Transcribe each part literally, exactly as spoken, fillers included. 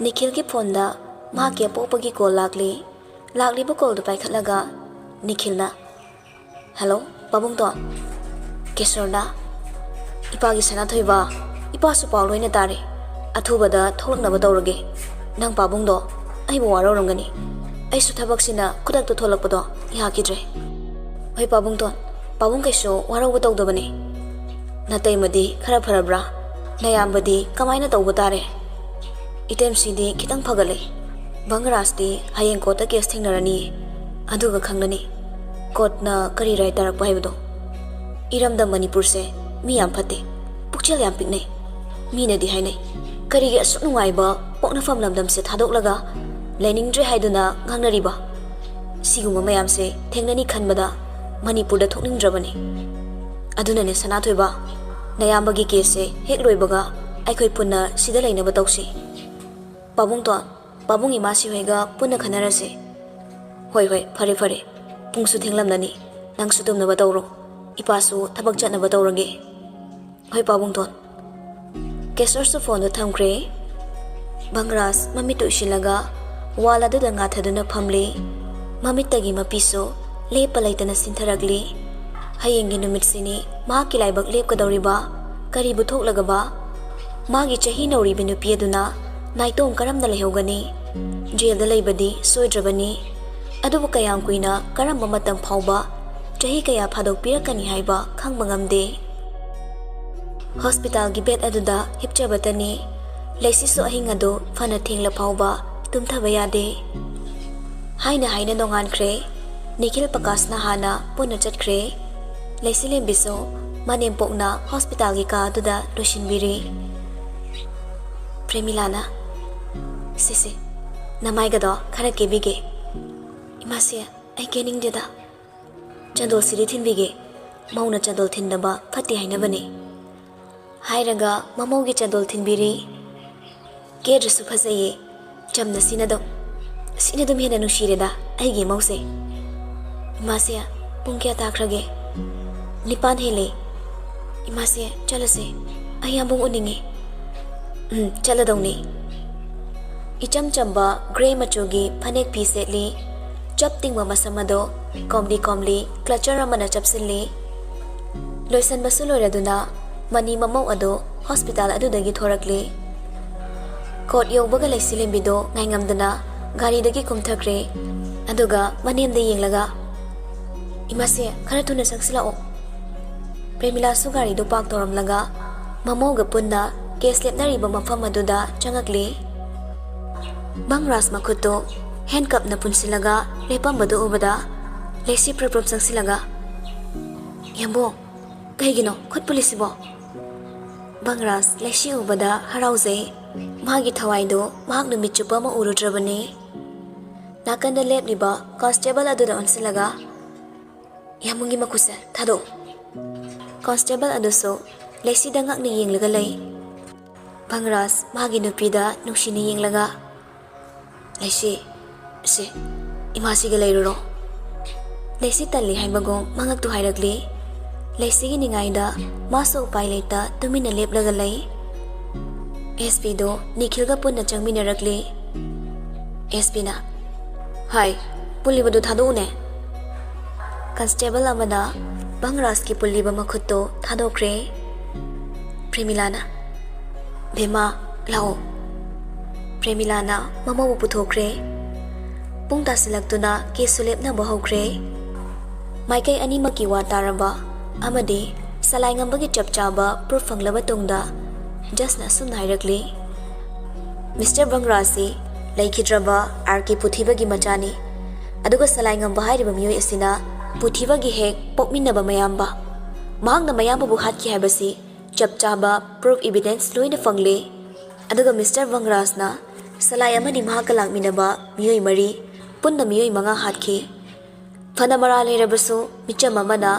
ꯅꯤꯈꯤꯜꯒꯤ ꯐꯣꯟꯗ ꯃꯍꯥꯛꯀꯤ ꯑꯄꯣꯛꯄꯒꯤ ꯀꯣꯜ ꯂꯥꯛꯂꯤ꯫ ꯂꯥꯛꯂꯤꯕ ꯀꯣꯜꯗꯨ ꯄꯥꯏꯈꯠꯂꯒ ꯅꯤꯈꯤꯜꯅ, "ꯍꯦꯜꯂꯣ, ꯄꯥꯕꯨꯡꯗꯣꯟ꯫ ꯀꯦꯁꯣꯔꯅ ꯏꯄꯥꯒꯤ ꯁꯅꯥꯊꯣꯏꯕ, ꯏꯄꯥꯁꯨ ꯄꯥꯎ ꯂꯣꯏꯅ ꯇꯥꯔꯦ꯫ ꯑꯊꯨꯕꯗ ꯊꯣꯛꯂꯛꯅꯕ ꯇꯧꯔꯒꯦ꯫ ꯅꯪ ꯄꯥꯕꯨꯡꯗꯣ ꯑꯩꯕꯨ ꯋꯥꯔꯧꯔꯝꯒꯅꯤ꯫ ꯑꯩꯁꯨ ꯊꯕꯛꯁꯤꯅ ꯈꯨꯗꯛꯇ ꯊꯣꯛꯂꯛꯄꯗꯣ ꯌꯥꯈꯤꯗ꯭ꯔꯦ꯫" "ꯍꯣꯏ ꯄꯥꯕꯨꯡꯗꯣꯟ, ꯄꯥꯕꯨꯡ ꯀꯩꯁꯨ ꯋꯥꯔꯧꯕ ꯇꯧꯗꯕꯅꯤ꯫ ꯅꯇꯩꯃꯗꯤ ꯈꯔ ꯐꯔꯕ꯭ꯔꯥ? ꯅꯌꯥꯝꯕꯗꯤ ꯀꯃꯥꯏꯅ ꯇꯧꯕ ꯇꯥꯔꯦ?" "ꯏꯇꯩꯃꯁꯤꯗꯤ ꯈꯤꯇꯪ ꯐꯒꯠꯂꯦ꯫ ꯕꯪꯒꯔꯥꯖꯇꯤ ꯍꯌꯦꯡ ꯀꯣꯔꯠꯇ ꯀꯦꯁ ꯊꯦꯡꯅꯔꯅꯤ, ꯑꯗꯨꯒ ꯈꯪꯒꯅꯤ ꯀꯣꯔꯠꯅ ꯀꯔꯤ ꯔꯥꯏ ꯇꯥꯔꯛꯄ ꯍꯥꯏꯕꯗꯣ꯫ ꯏꯔꯝꯗꯝ ꯃꯅꯤꯄꯨꯔꯁꯦ ꯃꯤ ꯌꯥꯝ ꯐꯠꯇꯦ, ꯄꯨꯛꯆꯦꯜ ꯌꯥꯝ ꯄꯤꯛꯅꯩ꯫ ꯃꯤꯅꯗꯤ ꯍꯥꯏꯅꯩ, ꯀꯔꯤꯒꯤ ꯑꯁꯨꯛ ꯅꯨꯡꯉꯥꯏꯕ ꯄꯣꯛꯅꯐꯝ ꯂꯝꯗꯝꯁꯦ ꯊꯥꯗꯣꯛꯂꯒ ꯂꯩꯅꯤꯡꯗ꯭ꯔꯦ ꯍꯥꯏꯗꯨꯅ ꯉꯥꯡꯅꯔꯤꯕ? ꯁꯤꯒꯨꯝꯕ ꯃꯌꯥꯝꯁꯦ ꯊꯦꯡꯅꯅꯤ ꯈꯟꯕꯗ ꯃꯅꯤꯄꯨꯔꯗ ꯊꯣꯛꯅꯤꯡꯗ꯭ꯔꯕꯅꯤ꯫ ꯑꯗꯨꯅꯅꯦ ꯁꯅꯥꯊꯣꯏꯕ, ꯅꯌꯥꯝꯕꯒꯤ ꯀꯦꯁꯁꯦ ꯍꯦꯛ ꯂꯣꯏꯕꯒ ꯑꯩꯈꯣꯏ ꯄꯨꯟꯅ ꯁꯤꯗ ꯂꯩꯅꯕ ꯇꯧꯁꯤ꯫ ꯄꯥꯕꯨꯡꯇꯣꯟ, ꯄꯥꯕꯨꯡ ꯏꯃꯥꯁꯤ ꯍꯣꯏꯒ ꯄꯨꯟꯅ ꯈꯟꯅꯔꯁꯦ꯫" "ꯍꯣꯏ, ꯍꯣꯏ, ꯐꯔꯦ, ꯐꯔꯦ꯫ ꯄꯨꯡꯁꯨ ꯊꯦꯡꯂꯝꯂꯅꯤ꯫ ꯅꯪꯁꯨ ꯇꯨꯝꯅꯕ ꯇꯧꯔꯣ꯫ ꯏꯄꯥꯁꯨ ꯊꯕꯛ ꯆꯠꯅꯕ ꯇꯧꯔꯒꯦ꯫" "ꯍꯣꯏ, ꯄꯥꯕꯨꯡꯇꯣꯟ꯫" ꯀꯦꯁꯣꯔꯁꯨ ꯐꯣꯟꯗꯨ ꯊꯝꯈ꯭ꯔꯦ꯫ ꯕꯪꯒ꯭ꯔꯥꯖ ꯃꯃꯤꯠꯇꯨ ꯎꯏꯁꯤꯜꯂꯒ ꯋꯥꯜ ꯑꯗꯨꯗ ꯉꯥꯊꯗꯨꯅ ꯐꯝꯂꯤ꯫ ꯃꯃꯤꯠꯇꯒꯤ ꯃꯄꯤꯁꯨ ꯂꯦꯞꯄ ꯂꯩꯇꯅ ꯁꯤꯟꯊꯔꯛꯂꯤ꯫ ꯍꯌꯦꯡꯒꯤ ꯅꯨꯃꯤꯠꯁꯤꯅꯤ ꯃꯍꯥꯛꯀꯤ ꯂꯥꯏꯕꯛ ꯂꯦꯞꯀꯗꯧꯔꯤꯕ꯫ ꯀꯔꯤꯕꯨ ꯊꯣꯛꯂꯒꯕ? ꯃꯥꯒꯤ ꯆꯍꯤ ꯅꯧꯔꯤꯕꯤ ꯅꯨꯄꯤ ꯑꯗꯨꯅ ꯅꯥꯏꯇꯣꯝ ꯀꯔꯝꯅ ꯂꯩꯍꯧꯒꯅꯤ? ꯖꯦꯜꯗ ꯂꯩꯕꯗꯤ ꯁꯣꯏꯗ꯭ꯔꯕꯅꯤ꯫ ꯑꯗꯨꯕꯨ ꯀꯌꯥꯝ ꯀꯨꯏꯅ, ꯀꯔꯝꯕ ꯃꯇꯝ ꯐꯥꯎꯕ, ꯆꯍꯤ ꯀꯌꯥ ꯐꯥꯗꯣꯛꯄꯤꯔꯛꯀꯅꯤ ꯍꯥꯏꯕ ꯈꯪꯕ ꯉꯝꯗꯦ꯫ ꯍꯣꯁꯄꯤꯇꯥꯜꯒꯤ ꯕꯦꯗ ꯑꯗꯨꯗ ꯍꯤꯞꯆꯕꯇꯅꯤ꯫ ꯂꯩꯁꯤꯁꯨ ꯑꯍꯤꯡ ꯑꯗꯨ ꯐꯅ ꯊꯦꯡꯂ ꯐꯥꯎꯕ ꯇꯨꯝꯊꯕ ꯌꯥꯗꯦ꯫ ꯍꯥꯏꯅ ꯍꯥꯏꯅ ꯅꯣꯡꯉꯥꯟꯈ꯭ꯔꯦ꯫ ꯅꯤꯈꯤꯜ ꯄ꯭ꯔꯀꯥꯁꯅ ꯍꯥꯟꯅ ꯄꯨꯟꯅ ꯆꯠꯈ꯭ꯔꯦ꯫ ꯂꯩꯁꯤꯂꯦꯝꯕꯤꯁꯨ ꯃꯅꯦꯝꯄꯣꯛꯅ ꯍꯣꯁꯄꯤꯇꯥꯜꯒꯤ ꯀꯥ ꯑꯗꯨꯗ ꯂꯣꯏꯁꯤꯟꯕꯤꯔꯤ꯫ ꯄ꯭ꯔꯦꯃꯤꯂꯥꯅ, "ꯁꯤꯁꯦ, ꯅꯃꯥꯏꯒꯗꯣ ꯈꯔ ꯀꯦꯕꯤꯒꯦ꯫" "ꯏꯃꯥꯁꯦ, ꯑꯩ ꯀꯦꯅꯤꯡꯗꯦꯗ꯫ ꯆꯟꯗꯣꯜꯁꯤꯗꯤ ꯊꯤꯟꯕꯤꯒꯦ꯫ ꯃꯧꯅ ꯆꯟꯗꯣꯜ ꯊꯤꯟꯗꯕ ꯐꯠꯇꯦ ꯍꯥꯏꯅꯕꯅꯦ꯫" ꯍꯥꯏꯔꯒ ꯃꯃꯧꯒꯤ ꯆꯟꯗꯣꯜ ꯊꯤꯟꯕꯤꯔꯤ꯫ "ꯀꯦꯗ꯭ꯔꯁꯨ ꯐꯖꯩꯌꯦ꯫ ꯆꯝꯅ ꯁꯤꯅ ꯑꯗꯨꯝ, ꯁꯤꯅ ꯑꯗꯨꯝ ꯍꯦꯟꯅ ꯅꯨꯡꯁꯤꯔꯦꯗ ꯑꯩꯒꯤ ꯏꯃꯧꯁꯦ꯫" "ꯏꯃꯥꯁꯦ, ꯄꯨꯡ ꯀꯌꯥ ꯇꯥꯈ꯭ꯔꯒꯦ?" "ꯅꯤꯄꯥꯟ ꯍꯦꯜꯂꯦ꯫" "ꯏꯃꯥꯁꯦ, ꯆꯠꯂꯁꯦ꯫ ꯑꯩ ꯑꯃꯨꯛ ꯎꯅꯤꯡꯉꯦ꯫" "ꯎꯝ, ꯆꯠꯂꯗꯧꯅꯦ꯫" ꯏꯆꯝ ꯆꯝꯕ ꯒ꯭ꯔꯦ ꯃꯆꯨꯒꯤ ꯐꯅꯦꯛ ꯐꯤ ꯁꯦꯠꯂꯤ꯫ ꯆꯞ ꯇꯤꯡꯕ ꯃꯁꯝ ꯑꯗꯣ ꯀꯣꯝꯂꯤ ꯀꯣꯝꯂꯤ ꯀ꯭ꯂꯆꯔ ꯑꯃꯅ ꯆꯞꯁꯤꯜꯂꯤ꯫ ꯂꯣꯏꯁꯟꯕꯁꯨ ꯂꯣꯏꯔꯗꯨꯅ ꯃꯅꯤ ꯃꯃꯧ ꯑꯗꯨ ꯍꯣꯁꯄꯤꯇꯥꯜ ꯑꯗꯨꯗꯒꯤ ꯊꯣꯔꯛꯂꯤ꯫ ꯀꯣꯔꯠ ꯌꯧꯕꯒ ꯂꯩꯁꯤꯂꯦꯝꯕꯤꯗꯣ ꯉꯥꯏꯉꯝꯗꯅ ꯒꯥꯔꯤꯗꯒꯤ ꯀꯨꯝꯊꯈ꯭ꯔꯦ꯫ ꯑꯗꯨꯒ ꯃꯅꯦꯝꯗ ꯌꯦꯡꯂꯒ, "ꯏꯃꯥꯁꯦ, ꯈꯔ ꯊꯨꯅ ꯆꯪꯁꯤꯜꯂꯛꯑꯣ꯫" ꯄ꯭ꯔꯦꯃꯤꯂꯥꯁꯨ ꯒꯥꯔꯤꯗꯨ ꯄꯥꯔꯛ ꯇꯧꯔꯝꯂꯒ ꯃꯃꯧꯒ ꯄꯨꯟꯅ ꯀꯦꯁ ꯂꯦꯞꯅꯔꯤꯕ ꯃꯐꯝ ꯑꯗꯨꯗ ꯆꯪꯉꯛꯂꯤ꯫ ꯚꯪꯔꯥꯖ ꯃꯈꯨꯠꯇꯨ ꯍꯦꯟꯀꯞꯅ ꯄꯨꯟꯁꯤꯜꯂꯒ ꯂꯦꯞꯄꯝꯕꯗꯨ ꯎꯕꯗ ꯂꯩꯁꯤ ꯄ꯭ꯔꯞ ꯄ꯭ꯔꯞ ꯆꯪꯁꯤꯜꯂꯒ, "ꯌꯥꯝꯕꯨꯡ, ꯀꯩꯒꯤꯅꯣ ꯈꯨꯠ ꯄꯨꯜꯂꯤꯁꯤꯕꯣ?" ꯚꯪꯔꯥꯖ ꯂꯩꯁꯤ ꯎꯕꯗ ꯍꯔꯥꯎꯖꯩ꯫ ꯃꯥꯒꯤ ꯊꯋꯥꯏꯗꯨ ꯃꯍꯥꯛ ꯅꯨꯃꯤꯠ ꯆꯨꯞꯄ ꯑꯃ ꯎꯔꯨꯗ꯭ꯔꯕꯅꯤ꯫ ꯅꯥꯀꯟꯗ ꯂꯦꯞꯂꯤꯕ ꯀꯣꯟꯁꯇꯦꯕꯜ ꯑꯗꯨꯗ ꯑꯣꯟꯁꯤꯜꯂꯒ, "ꯌꯥꯝꯕꯨꯡꯒꯤ ꯃꯈꯨꯠꯁꯦ ꯊꯥꯗꯣꯛꯎ꯫" ꯀꯣꯟꯁꯇꯦꯕꯜ ꯑꯗꯨꯁꯨ ꯂꯩꯁꯤꯗ ꯉꯛꯅ ꯌꯦꯡꯂꯒ ꯂꯩ꯫ ꯚꯪꯔꯥꯖ ꯃꯥꯒꯤ ꯅꯨꯄꯤꯗ ꯅꯨꯡꯁꯤꯅ ꯌꯦꯡꯂꯒ, "ꯂꯩꯁꯤ, ꯁꯤ, ꯏꯃꯥꯁꯤꯒ ꯂꯩꯔꯨꯔꯣ꯫" ꯂꯩꯁꯤ ꯇꯜꯂꯤ ꯍꯥꯏꯕꯒꯨꯝ ꯃꯉꯛꯇꯨ ꯍꯥꯏꯔꯛꯂꯤ꯫ ꯂꯩꯁꯤꯒꯤ ꯅꯤꯡꯉꯥꯏꯗ ꯃꯥꯁꯨ ꯎꯄꯥꯏ ꯂꯩꯇ ꯇꯨꯃꯤꯟꯅ ꯂꯦꯞꯂꯒ ꯂꯩ꯫ ꯑꯦꯁ ꯄꯤꯗꯣ ꯅꯤꯈꯤꯜꯒ ꯄꯨꯟꯅ ꯆꯪꯃꯤꯟꯅꯔꯛꯂꯤ꯫ ꯑꯦꯁ ꯄꯤꯅ, "ꯍꯥꯏ, ꯄꯨꯜꯂꯤꯕꯗꯨ ꯊꯥꯗꯣꯛꯎꯅꯦ꯫" ꯀꯟꯁꯇꯦꯕꯜ ꯑꯃꯅ ꯚꯪꯔꯥꯖꯀꯤ ꯄꯨꯜꯂꯤꯕ ꯃꯈꯨꯠꯇꯣ ꯊꯥꯗꯣꯛꯈ꯭ꯔꯦ꯫ ꯄ꯭ꯔꯦꯃꯤꯂꯥꯅ, "ꯚꯦꯃꯥ, ꯂꯥꯛꯑꯣ꯫" ꯄ꯭ꯔꯦꯃꯤꯂꯥꯅ ꯃꯃꯧꯕꯨ ꯄꯨꯊꯣꯛꯈ꯭ꯔꯦ꯫ ꯄꯨꯡ ꯇꯥꯁꯤꯜꯂꯛꯇꯨꯅ ꯀꯦꯁꯁꯨ ꯂꯦꯞꯅꯕ ꯍꯧꯈ꯭ꯔꯦ꯫ ꯃꯥꯏꯀꯩ ꯑꯅꯤꯃꯛꯀꯤ ꯋꯥ ꯇꯥꯔꯕ ꯑꯃꯗꯤ ꯆꯂꯥꯏꯉꯝꯕꯒꯤ ꯆꯞ ꯆꯥꯕ ꯄ꯭ꯔꯨꯐ ꯐꯪꯂꯕ ꯇꯨꯡꯗ ꯖꯁꯅ ꯑꯁꯨꯝꯅ ꯍꯥꯏꯔꯛꯂꯤ, "ꯃꯤꯁꯇꯔ ꯚꯪꯔꯥꯖꯁꯤ ꯂꯩꯈꯤꯗ꯭ꯔꯕ ꯑꯥꯔ ꯀꯦ ꯄꯨꯊꯤꯕꯒꯤ ꯃꯆꯥꯅꯤ꯫ ꯑꯗꯨꯒ ꯆꯂꯥꯏꯉꯝꯕ ꯍꯥꯏꯔꯤꯕ ꯃꯤꯑꯣꯏ ꯑꯁꯤꯅ ꯄꯨꯊꯤꯕꯒꯤ ꯍꯦꯛ ꯄꯣꯛꯃꯤꯟꯅꯕ ꯃꯌꯥꯝꯕ꯫ ꯃꯍꯥꯛꯅ ꯃꯌꯥꯝꯕꯕꯨ ꯍꯥꯠꯈꯤ ꯍꯥꯏꯕꯁꯤ ꯆꯞ ꯆꯥꯕ ꯄ꯭ꯔꯨꯐ, ꯏꯕꯤꯗꯦꯟꯁ ꯂꯣꯏꯅ ꯐꯪꯂꯦ꯫ ꯑꯗꯨꯒ ꯃꯤꯁꯇꯔ ꯚꯪꯔꯥꯖꯅ ꯆꯂꯥꯏ ꯑꯃꯗꯤ ꯃꯍꯥꯛꯀ ꯂꯥꯛꯃꯤꯟꯅꯕ ꯃꯤꯑꯣꯏ ꯃꯔꯤ, ꯄꯨꯟꯅ ꯃꯤꯑꯣꯏ ꯃꯉꯥ ꯍꯥꯠꯈꯤ꯫ ꯐꯅ ꯃꯔꯥꯜ ꯂꯩꯔꯕꯁꯨ ꯃꯤꯆꯝ ꯑꯃꯅ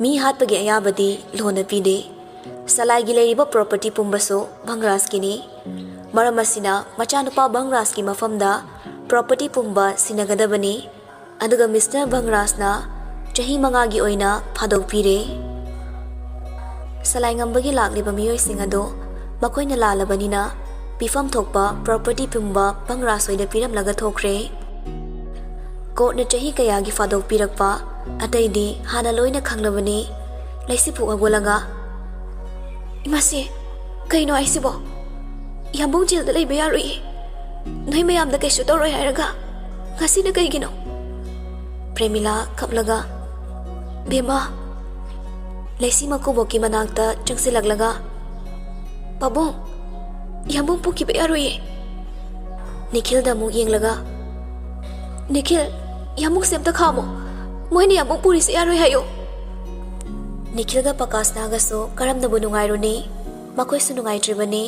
ꯃꯤ ꯍꯥꯠꯄꯒꯤ ꯑꯌꯥꯕꯗꯤ ꯂꯣꯅ ꯄꯤꯗꯦ꯫ ꯆꯂꯥꯏꯒꯤ ꯂꯩꯔꯤꯕ ꯄ꯭ꯔꯣꯄꯔꯇꯤ ꯄꯨꯝꯕꯁꯨ ꯚꯪꯔꯥꯖꯀꯤꯅꯤ꯫ ꯃꯔꯝ ꯑꯁꯤꯅ ꯃꯆꯥꯅꯨꯄꯥ ꯚꯪꯔꯥꯖꯀꯤ ꯃꯐꯝꯗ ꯄ꯭ꯔꯣꯄꯔꯇꯤ ꯄꯨꯝꯕ ꯁꯤꯟꯅꯒꯗꯕꯅꯤ꯫ ꯑꯗꯨꯒ ꯃꯤꯁꯇꯔ ꯚꯪꯔꯥꯖꯅ ꯆꯍꯤ ꯃꯉꯥꯒꯤ ꯑꯣꯏꯅ ꯐꯥꯗꯣꯛꯄꯤꯔꯦ꯫ ꯆꯂꯥꯏꯉꯝꯕꯒꯤ ꯂꯥꯛꯂꯤꯕ ꯃꯤꯑꯣꯏꯁꯤꯡ ꯑꯗꯨ ꯃꯈꯣꯏꯅ ꯂꯥꯜꯂꯕꯅꯤꯅ ꯄꯤꯐꯝ ꯊꯣꯛꯄ ꯄ꯭ꯔꯣꯄꯔꯇꯤ ꯄꯨꯝꯕ ꯕꯪꯔꯥꯖ ꯍꯣꯏꯗ ꯄꯤꯔꯝꯂꯒ ꯊꯣꯛꯈ꯭ꯔꯦ꯫ ꯀꯣꯔꯠꯅ ꯆꯍꯤ ꯀꯌꯥꯒꯤ ꯐꯥꯗꯣꯛ ꯄꯤꯔꯛꯄ ꯑꯇꯩꯗꯤ ꯍꯥꯟꯅ ꯂꯣꯏꯅ ꯈꯪꯂꯕꯅꯤ꯫ ꯂꯩꯁꯤꯐꯨ ꯍꯧꯒꯠꯂꯒ, "ꯏꯃꯥꯁꯦ, ꯀꯩꯅꯣ ꯍꯥꯏꯁꯤꯕꯣ? ꯌꯥꯝꯕꯨꯡ ꯖꯦꯜꯗ ꯂꯩꯕ ꯌꯥꯔꯣꯏꯌꯦ꯫ ꯅꯣꯏ ꯃꯌꯥꯝꯗ ꯀꯩꯁꯨ ꯇꯧꯔꯣꯏ ꯍꯥꯏꯔꯒ ꯉꯁꯤꯅ ꯀꯩꯒꯤꯅꯣ?" ꯄ꯭ꯔꯦꯃꯤꯂꯥ ꯀꯞꯂꯒ, "ꯕꯦꯝꯃ," ꯂꯩꯁꯤ ꯃꯀꯨꯕꯣꯛꯀꯤ ꯃꯅꯥꯛꯇ ꯆꯪꯁꯤꯜꯂꯛꯂꯒ, "ꯄꯥꯕꯨꯡ, ꯌꯥꯝꯕꯨꯡ ꯄꯨꯈꯤꯕ ꯌꯥꯔꯣꯏꯌꯦ꯫" ꯅꯤꯈꯤꯜꯗ ꯑꯃꯨꯛ ꯌꯦꯡꯂꯒ, "ꯅꯤꯈꯤꯜ, ꯌꯥꯝꯕꯨꯡꯁꯦ ꯑꯝꯇ ꯈꯥꯝꯃꯣ꯫ ꯃꯣꯏꯅ ꯌꯥꯝꯕꯨꯡ ꯄꯨꯔꯤꯁꯦ ꯌꯥꯔꯣꯏ ꯍꯥꯏꯌꯣ꯫" ꯅꯤꯈꯤꯜꯒ ꯄꯀꯥꯁꯅꯥꯒꯁꯨ ꯀꯔꯝꯅꯕꯨ ꯅꯨꯡꯉꯥꯏꯔꯨꯅꯤ? ꯃꯈꯣꯏꯁꯨ ꯅꯨꯡꯉꯥꯏꯇ꯭ꯔꯤꯕꯅꯤ꯫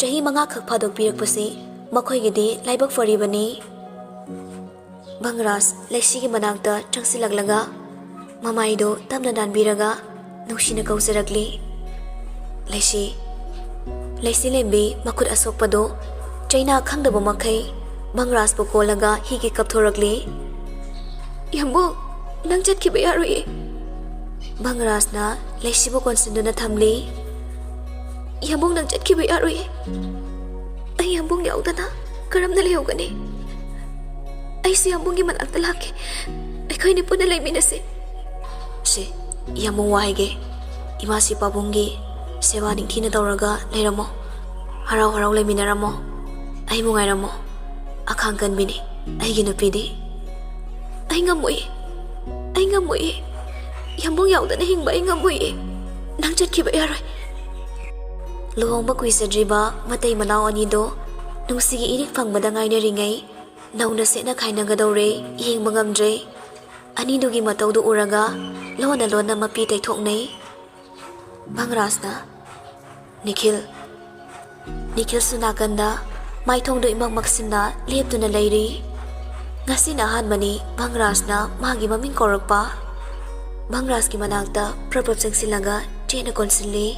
ꯆꯍꯤ ꯃꯉꯥꯈꯛ ꯐꯥꯗꯣꯛꯄꯤꯔꯛꯄꯁꯤ ꯃꯈꯣꯏꯒꯤꯗꯤ ꯂꯥꯏꯕꯛ ꯐꯔꯤꯕꯅꯤ꯫ ꯕꯪꯔꯥꯖ ꯂꯩꯁꯤꯒꯤ ꯃꯅꯥꯛꯇ ꯆꯪꯁꯤꯜꯂꯛꯂꯒ ꯃꯃꯥꯏꯗꯨ ꯇꯞꯅ ꯅꯥꯟꯕꯤꯔꯒ ꯅꯨꯡꯁꯤꯅ ꯀꯧꯖꯔꯛꯂꯤ, "ꯂꯩꯁꯤ꯫" ꯂꯩꯁꯤ ꯂꯦꯝꯕꯤ ꯃꯈꯨꯠ ꯑꯁꯣꯛꯄꯗꯨ ꯆꯩꯅꯥ ꯈꯪꯗꯕ ꯃꯈꯩ ꯕꯪꯔꯥꯖꯄꯨ ꯀꯣꯜꯂꯒ ꯍꯤꯒꯤ ꯀꯞꯊꯣꯔꯛꯂꯤ꯫ "ꯌꯥꯝꯕꯨꯡ, ꯅꯪ ꯆꯠꯈꯤꯕ ꯌꯥꯔꯣꯏꯌꯦ꯫" ꯕꯪꯔꯥꯖꯅ ꯂꯩꯁꯤꯕꯨ ꯀꯣꯟꯁꯤꯟꯗꯨꯅ ꯊꯝꯂꯤ꯫ "ꯌꯥꯝꯕꯨꯡ, ꯅꯪ ꯆꯠꯈꯤꯕ ꯌꯥꯔꯣꯏꯌꯦ꯫ ꯑꯩ ꯌꯥꯝꯕꯨꯡ ꯌꯥꯎꯗꯅ ꯀꯔꯝꯅ ꯂꯩꯍꯧꯒꯅꯤ? ꯑꯩꯁꯨ ꯌꯥꯝꯕꯨꯡꯒꯤ ꯃꯅꯥꯛꯇ ꯂꯥꯛꯀꯦ꯫ ꯑꯩꯈꯣꯏꯅꯤ ꯄꯨꯟꯅ ꯂꯩꯃꯤꯟꯅꯁꯤ꯫" "ꯁꯦ, ꯌꯥꯝꯕꯨꯡ ꯋꯥ ꯍꯥꯏꯒꯦ꯫ ꯏꯃꯥꯁꯤ ꯄꯥꯕꯨꯡꯒꯤ ꯁꯦꯕꯥ ꯅꯤꯡꯊꯤꯅ ꯇꯧꯔꯒ ꯂꯩꯔꯝꯃꯣ꯫ ꯍꯔꯥꯎ ꯍꯔꯥꯎ ꯂꯩꯃꯤꯟꯅꯔꯝꯃꯣ꯫ ꯑꯩꯕꯨ ꯉꯥꯏꯔꯝꯃꯣ꯫ ꯑꯈꯥꯡ ꯀꯟꯕꯤꯅꯤ ꯑꯩꯒꯤ ꯅꯨꯄꯤꯗꯤ꯫" "ꯑꯩ ꯉꯝꯃꯣꯏꯌꯦ꯫ ꯑꯩ ꯉꯝꯃꯣꯏꯌꯦ꯫ ꯌꯥꯝꯕꯨꯡ ꯌꯥꯎꯗꯅ ꯍꯤꯡꯕ ꯑꯩ ꯉꯝꯃꯣꯏꯌꯦ꯫ ꯅꯪ ꯆꯠꯈꯤꯕ ꯌꯥꯔꯣꯏ꯫" ꯂꯨꯍꯣꯡꯕ ꯀꯨꯏꯖꯗ꯭ꯔꯤꯕ ꯃꯇꯩ ꯃꯅꯥꯎ ꯑꯅꯤꯗꯣ ꯅꯨꯡꯁꯤꯒꯤ ꯏꯔꯤꯛ ꯐꯪꯕꯗ ꯉꯥꯏꯅꯔꯤꯉꯩ ꯅꯧꯅ ꯁꯦꯠꯅ ꯈꯥꯏꯅꯒꯗꯧꯔꯦ ꯌꯦꯡꯕ ꯉꯝꯗ꯭ꯔꯦ꯫ ꯑꯅꯤꯗꯨꯒꯤ ꯃꯇꯧꯗꯨ ꯎꯔꯒ ꯂꯣꯟꯅ ꯂꯣꯟꯅ ꯃꯄꯤ ꯇꯩꯊꯣꯛꯅꯩ꯫ ꯕꯪꯔꯥꯖꯅ, "ꯅꯤꯈꯤꯜ꯫" ꯅꯤꯈꯤꯜꯁꯨ ꯅꯥꯀꯟꯗ ꯃꯥꯏꯊꯣꯡꯗꯨ ꯏꯃꯛ ꯃꯛꯁꯤꯟꯅ ꯂꯦꯞꯇꯨꯅ ꯂꯩꯔꯤ꯫ ꯉꯁꯤꯅ ꯑꯍꯥꯟꯕꯅꯤ ꯕꯪꯔꯥꯖꯅ ꯃꯥꯒꯤ ꯃꯃꯤꯡ ꯀꯧꯔꯛꯄ꯫ ꯕꯪꯔꯥꯖꯀꯤ ꯃꯅꯥꯛꯇ ꯄ꯭ꯔꯞ ꯄ꯭ꯔꯞ ꯆꯪꯁꯤꯜꯂꯒ ꯆꯦꯠꯅ ꯀꯣꯟꯁꯤꯜꯂꯤ꯫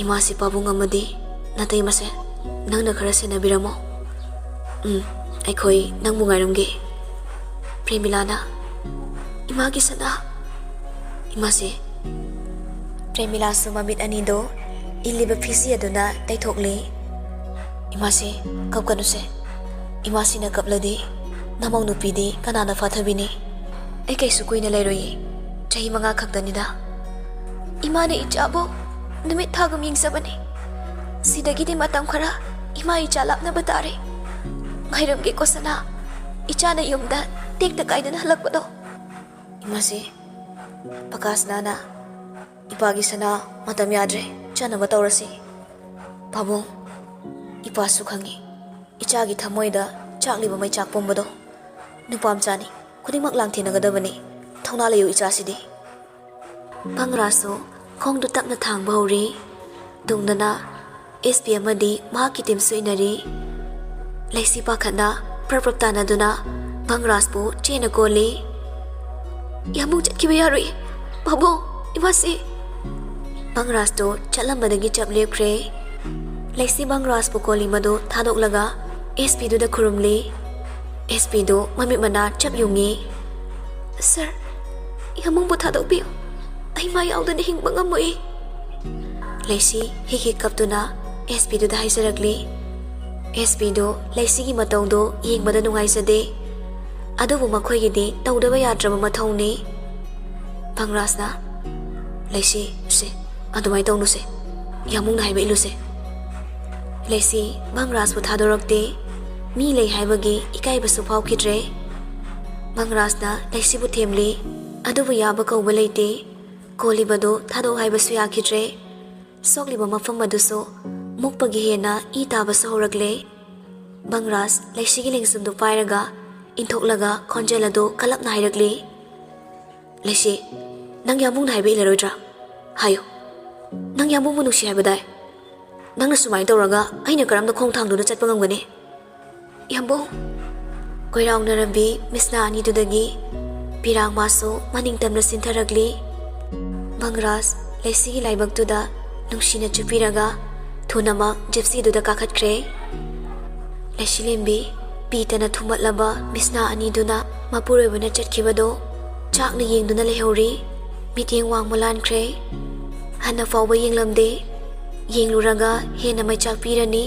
"ꯏꯃꯥꯁꯤ ꯄꯥꯕꯨꯡ ꯑꯃꯗꯤ ꯅꯥꯇꯩ ꯃꯁꯦ ꯅꯪꯅ ꯈꯔ ꯁꯦꯟꯅꯕꯤꯔꯝꯃꯣ꯫ ꯎꯝ, ꯑꯩꯈꯣꯏ ꯅꯪꯕꯨ ꯉꯥꯏꯔꯝꯒꯦ꯫" ꯄ꯭ꯔꯦꯃꯤꯂꯥꯅ, "ꯏꯃꯥꯒꯤ ꯁꯅꯥ, ꯏꯃꯥꯁꯦ꯫" ꯄ꯭ꯔꯦꯃꯤꯂꯥꯁꯨ ꯃꯃꯤꯠ ꯑꯅꯤꯗꯨ ꯏꯜꯂꯤꯕ ꯐꯤꯖꯤ ꯑꯗꯨꯅ ꯇꯩꯊꯣꯛꯂꯤ꯫ ꯏꯃꯥꯁꯤ, ꯀꯞꯀꯅꯨꯁꯦ꯫ ꯏꯃꯥꯁꯤꯅ ꯀꯞꯂꯗꯤ ꯅꯃꯧ ꯅꯨꯄꯤꯗꯤ ꯀꯅꯥꯅ ꯐꯥꯊꯕꯤꯅꯤ? ꯑꯩ ꯀꯩꯁꯨ ꯀꯨꯏꯅ ꯂꯩꯔꯣꯏꯌꯦ꯫ ꯆꯍꯤ ꯃꯉꯥ ꯈꯛꯇꯅꯤꯗ꯫ ꯏꯃꯥꯅ ꯏꯆꯥꯕꯨ ꯅꯨꯃꯤꯠ ꯊꯥꯒꯨꯝ ꯌꯦꯡꯖꯕꯅꯤ꯫ ꯁꯤꯗꯒꯤꯗꯤ ꯃꯇꯝ ꯈꯔ ꯏꯃꯥ ꯏꯆꯥ ꯂꯥꯞꯅꯕ ꯇꯥꯔꯦ꯫ ꯉꯥꯏꯔꯝꯒꯦꯀꯣ ꯁꯅꯥ, ꯏꯆꯥꯅ ꯌꯨꯝꯗ ꯇꯦꯛꯇ ꯀꯥꯏꯗꯅ ꯍꯜꯂꯛꯄꯗꯣ꯫ ꯏꯃꯥꯁꯤ, ꯄꯀꯥꯁꯅꯥꯅ, "ꯏꯄꯥꯒꯤ ꯁꯅꯥ, ꯃꯇꯝ ꯌꯥꯗ꯭ꯔꯦ, ꯆꯠꯅꯕ ꯇꯧꯔꯁꯤ꯫ ꯄꯥꯕꯨꯡ, ꯏꯄꯥꯁꯨ ꯈꯪꯉꯤ, ꯏꯆꯥꯒꯤ ꯊꯃꯣꯏꯗ ꯆꯥꯛꯂꯤꯕ ꯃꯩꯆꯥꯛ ꯄꯨꯝꯕꯗꯣ꯫ ꯅꯨꯄꯥ ꯃꯆꯥꯅꯤ, ꯈꯨꯗꯤꯡꯃꯛ ꯂꯥꯡꯊꯦꯡꯅꯒꯗꯕꯅꯤ꯫ ꯊꯧꯅꯥ ꯂꯩꯌꯨ ꯏꯆꯥꯁꯤꯗꯤ"꯫ ꯕꯪꯔꯥꯖꯁꯨ ꯈꯣꯡꯗꯨ ꯇꯞꯅ ꯊꯥꯡꯕ ꯍꯧꯔꯤ꯫ ꯇꯨꯡꯗꯅ ꯑꯦꯁ ꯄꯤ ꯑꯃꯗꯤ ꯃꯍꯥꯛꯀꯤ ꯇꯤꯝꯁꯨ ꯏꯟꯅꯔꯤ꯫ ꯂꯩꯁꯤ ꯄꯥꯈꯠꯅ ꯄ꯭ꯔꯞ ꯄ꯭ꯔꯞ ꯇꯥꯟꯅꯗꯨꯅ ꯕꯪꯔꯥꯖꯄꯨ ꯆꯦꯟꯅ ꯀꯣꯜꯂꯤ꯫ "ꯌꯥꯝꯕꯨꯡ ꯆꯠꯈꯤꯕ ꯌꯥꯔꯣꯏ꯫ ꯄꯥꯕꯨꯡ, ꯏꯃꯥꯁꯤ!" ꯕꯪꯔꯥꯖꯇꯨ ꯆꯠꯂꯝꯕꯗꯒꯤ ꯆꯞ ꯂꯦꯞꯈ꯭ꯔꯦ꯫ ꯂꯩꯁꯤ ꯕꯪꯔꯥꯖꯄꯨ ꯀꯣꯜꯂꯤ ꯃꯗꯨ ꯊꯥꯗꯣꯛꯂꯒ ꯑꯦꯁ ꯄꯤꯗꯨꯗ ꯈꯨꯔꯨꯝꯂꯤ꯫ ꯑꯦꯁ ꯄꯤꯗꯨ ꯃꯃꯤꯠ ꯃꯅꯥ ꯆꯞ ꯌꯨꯡꯉꯤ꯫ "ꯁꯥꯔ, ꯌꯥꯝꯕꯨꯡꯕꯨ ꯊꯥꯗꯣꯛꯄꯤꯌꯨ꯫ ꯑꯩ ꯃꯥ ꯌꯥꯎꯗꯅ ꯍꯤꯡꯕ ꯉꯝꯃꯣꯏ"꯫ ꯂꯩꯁꯤ ꯍꯤꯛ ꯍꯤꯛ ꯀꯞꯇꯨꯅ ꯑꯦꯁ ꯄꯤꯗꯨꯗ ꯍꯥꯏꯖꯔꯛꯂꯤ꯫ ꯑꯦꯁ ꯄꯤꯗꯨ ꯂꯩꯁꯤꯒꯤ ꯃꯇꯧꯗꯨ ꯌꯦꯡꯕꯗ ꯅꯨꯡꯉꯥꯏꯖꯗꯦ꯫ ꯑꯗꯨꯕꯨ ꯃꯈꯣꯏꯒꯤꯗꯤ ꯇꯧꯗꯕ ꯌꯥꯗ꯭ꯔꯕ ꯃꯊꯧꯅꯤ꯫ ꯕꯪꯔꯥꯖꯅ, "ꯂꯩꯁꯤ, ꯁꯦ, ꯑꯗꯨꯃꯥꯏꯅ ꯇꯧꯅꯨꯁꯦ꯫ ꯌꯥꯝꯕꯨꯡꯅ ꯍꯥꯏꯕ ꯏꯜꯂꯨꯁꯦ"꯫ ꯂꯩꯁꯤ ꯕꯪꯔꯥꯖꯄꯨ ꯊꯥꯗꯣꯔꯛꯇꯦ꯫ ꯃꯤ ꯂꯩ ꯍꯥꯏꯕꯒꯤ ꯏꯀꯥꯏꯕꯁꯨ ꯐꯥꯎꯈꯤꯗ꯭ꯔꯦ꯫ ꯕꯪꯔꯥꯖꯅ ꯂꯩꯁꯤꯕꯨ ꯊꯦꯝꯂꯤ꯫ ꯑꯗꯨꯕꯨ ꯌꯥꯕ ꯀꯧꯕ ꯂꯩꯇꯦ꯫ ꯀꯣꯜꯂꯤꯕꯗꯨ ꯊꯥꯗꯣꯛ ꯍꯥꯏꯕꯁꯨ ꯌꯥꯈꯤꯗ꯭ꯔꯦ꯫ ꯁꯣꯛꯂꯤꯕ ꯃꯐꯝ ꯑꯗꯨꯁꯨ ꯃꯨꯛꯄꯒꯤ ꯍꯦꯟꯅ ꯏ ꯇꯥꯕꯁꯨ ꯍꯧꯔꯛꯂꯦ꯫ ꯕꯪꯔꯥꯖ ꯂꯩꯁꯤꯒꯤ ꯂꯦꯡꯖꯨꯝꯗꯨ ꯄꯥꯏꯔꯒ ꯏꯟꯊꯣꯛꯂꯒ ꯈꯣꯟꯖꯦꯜ ꯑꯗꯨ ꯀꯜꯂꯞꯅ ꯍꯥꯏꯔꯛꯂꯤ꯫ "ꯂꯩꯁꯤ, ꯅꯪ ꯌꯥꯝꯕꯨꯡꯅ ꯍꯥꯏꯕ ꯏꯜꯂꯔꯣꯏꯗ꯭ꯔꯥ? ꯍꯥꯏꯌꯨ꯫ ꯅꯪ ꯌꯥꯝꯕꯨꯡꯕꯨ ꯅꯨꯡꯁꯤ ꯍꯥꯏꯕꯗꯥꯏ? ꯅꯪꯅ ꯁꯨꯃꯥꯏꯅ ꯇꯧꯔꯒ ꯑꯩꯅ ꯀꯔꯝꯅ ꯈꯣꯡ ꯊꯥꯡꯗꯨꯅ ꯆꯠꯄ ꯉꯝꯒꯅꯤ?" "ꯌꯥꯝꯕꯨꯡ!" ꯀꯣꯏꯔꯥꯎꯅꯔꯝꯕꯤ ꯃꯤꯁꯅꯥ ꯑꯅꯤꯗꯨꯗꯒꯤ ꯄꯤꯔꯥꯡ ꯃꯥꯁꯨ ꯃꯅꯤꯡ ꯇꯝꯅ ꯆꯤꯟꯊꯔꯛꯂꯤ꯫ ꯕꯪꯔꯥꯖ ꯂꯩꯁꯤꯒꯤ ꯂꯥꯏꯕꯛꯇꯨꯗ ꯅꯨꯡꯁꯤꯅ ꯆꯨꯞꯄꯤꯔꯒ ꯊꯨꯅꯃꯛ ꯖꯤꯞꯁꯤꯗꯨꯗ ꯀꯥꯈꯠꯈ꯭ꯔꯦ꯫ ꯂꯩꯁꯤꯂꯦꯝꯕꯤ ꯄꯤꯇꯅ ꯊꯨꯝꯃꯠꯂꯕ ꯃꯤꯁꯅꯥ ꯑꯅꯤꯗꯨꯅ ꯃꯄꯨꯔꯣꯏꯕꯅ ꯆꯠꯈꯤꯕꯗꯣ ꯆꯥꯛꯅ ꯌꯦꯡꯗꯨꯅ ꯂꯩꯍꯧꯔꯤ꯫ ꯃꯤꯠꯌꯦꯡ ꯋꯥꯡꯃ ꯂꯥꯟꯈ꯭ꯔꯦ꯫ ꯍꯟꯅ ꯐꯥꯎꯕ ꯌꯦꯡꯂꯝꯗꯦ꯫ ꯌꯦꯡꯂꯨꯔꯒ ꯍꯦꯟꯅ ꯃꯩꯆꯥꯛ ꯄꯤꯔꯅꯤ꯫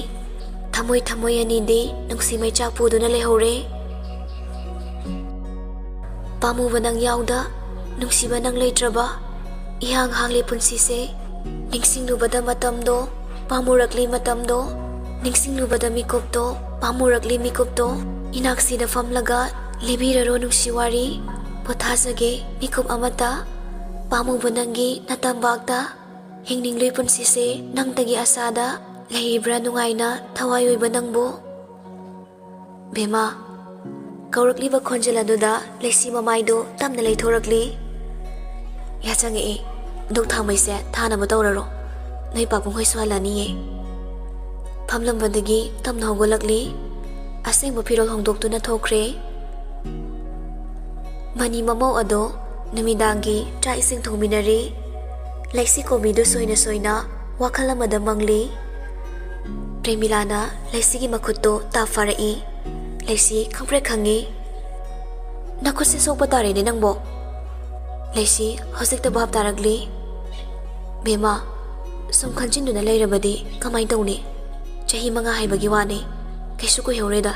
ꯊꯃꯣꯏ ꯊꯃꯣꯏ ꯑꯅꯤꯗꯤ ꯅꯨꯡꯁꯤ ꯃꯩꯆꯥꯛ ꯄꯨꯗꯨꯅ ꯂꯩꯍꯧꯔꯦ꯫ ꯄꯥꯝꯃꯨꯕ ꯅꯪ ꯌꯥꯎꯗ, ꯅꯨꯡꯁꯤꯕ ꯅꯪ ꯂꯩꯇ꯭ꯔꯕ, ꯏꯍꯥꯡ ꯍꯥꯡꯂꯤ ꯄꯨꯟꯁꯤꯁꯦ꯫ ꯅꯤꯡꯁꯤꯡꯂꯨꯕꯗ ꯃꯇꯝꯗꯣ, ꯄꯥꯝꯃꯨꯔꯛꯂꯤ ꯃꯇꯝꯗꯣ, ꯅꯤꯡꯁꯤꯡꯂꯨꯕꯗ ꯃꯤꯀꯨꯞꯇꯣ, ꯄꯥꯝꯃꯨꯔꯛꯂꯤ ꯃꯤꯀꯨꯞꯇꯣ꯫ ꯏꯅꯥꯛꯁꯤꯗ ꯐꯝꯂꯒ ꯂꯤꯕꯤꯔꯔꯣ ꯅꯨꯡꯁꯤ ꯋꯥꯔꯤ꯫ ꯄꯣꯊꯥꯖꯒꯦ ꯃꯤꯀꯨꯞ ꯑꯃꯇ, ꯄꯥꯝꯃꯨꯕ ꯅꯪꯒꯤ ꯅꯇꯝꯕꯥꯛꯇ꯫ ꯍꯤꯡꯅꯤꯡꯂꯨꯏ ꯄꯨꯟꯁꯤꯁꯦ ꯅꯪꯇꯒꯤ ꯑꯁꯥꯗ꯫ ꯂꯩꯔꯤꯕ꯭ꯔꯥ ꯅꯨꯡꯉꯥꯏꯅ ꯊꯋꯥꯏ ꯑꯣꯏꯕ ꯅꯪꯕꯨ? ꯕꯦꯝꯃ, ꯀꯧꯔꯛꯂꯤꯕ ꯈꯣꯟꯖꯦꯜ ꯑꯗꯨꯗ ꯂꯩꯁꯤ ꯃꯃꯥꯏꯗꯨ ꯇꯞꯅ ꯂꯩꯊꯣꯔꯛꯂꯤ꯫ ꯌꯥꯆꯪꯉꯛꯏ꯫ ꯙꯨꯛ ꯊꯥꯎꯃꯩꯁꯦ ꯊꯥꯅꯕ ꯇꯧꯔꯔꯣ꯫ ꯅꯣꯏ ꯄꯥꯕꯨꯡ ꯍꯣꯏꯁꯨ ꯍꯜꯂꯛꯑꯅꯤꯌꯦ꯫ ꯐꯝꯂꯝꯕꯗꯒꯤ ꯇꯞꯅ ꯍꯧꯒꯠꯂꯛꯂꯤ꯫ ꯑꯁꯦꯡꯕ ꯐꯤꯔꯣꯜ ꯍꯣꯡꯗꯣꯛꯇꯨꯅ ꯊꯣꯛꯈ꯭ꯔꯦ꯫ ꯃꯅꯤ ꯃꯃꯧ ꯑꯗꯣ ꯅꯨꯃꯤꯗꯥꯡꯒꯤ ꯆꯥꯛ ꯏꯁꯤꯡ ꯊꯣꯡꯃꯤꯟꯅꯔꯤ꯫ ꯂꯩꯁꯤ ꯀꯣꯕꯤꯗꯨ ꯁꯣꯏꯅ ꯁꯣꯏꯅ ꯋꯥꯈꯜ ꯑꯃꯗ ꯃꯪꯂꯤ꯫ ꯄ꯭ꯔꯦꯃꯤꯂꯥꯅ ꯂꯩꯁꯤꯒꯤ ꯃꯈꯨꯠꯇꯨ ꯇꯥꯞ ꯐꯥꯔꯛꯏ꯫ ꯂꯩꯁꯤ ꯈꯪꯄ꯭ꯔꯦꯛ ꯈꯪꯉꯤ꯫ "ꯅꯈꯨꯠꯁꯦ ꯁꯣꯛꯄ ꯇꯥꯔꯦꯅꯦ ꯅꯪꯕꯣ?" ꯂꯩꯁꯤ ꯍꯧꯖꯤꯛꯇ ꯚꯥꯞ ꯇꯥꯔꯛꯂꯤ꯫ "ꯕꯦꯝꯃ, ꯁꯨꯝ ꯈꯟꯖꯤꯟꯗꯨꯅ ꯂꯩꯔꯕꯗꯤ ꯀꯃꯥꯏ ꯇꯧꯅꯤ? ꯆꯍꯤ ꯃꯉꯥ ꯍꯥꯏꯕꯒꯤ ꯋꯥꯅꯤ, ꯀꯩꯁꯨ ꯀꯨꯏꯍꯧꯔꯦꯗ꯫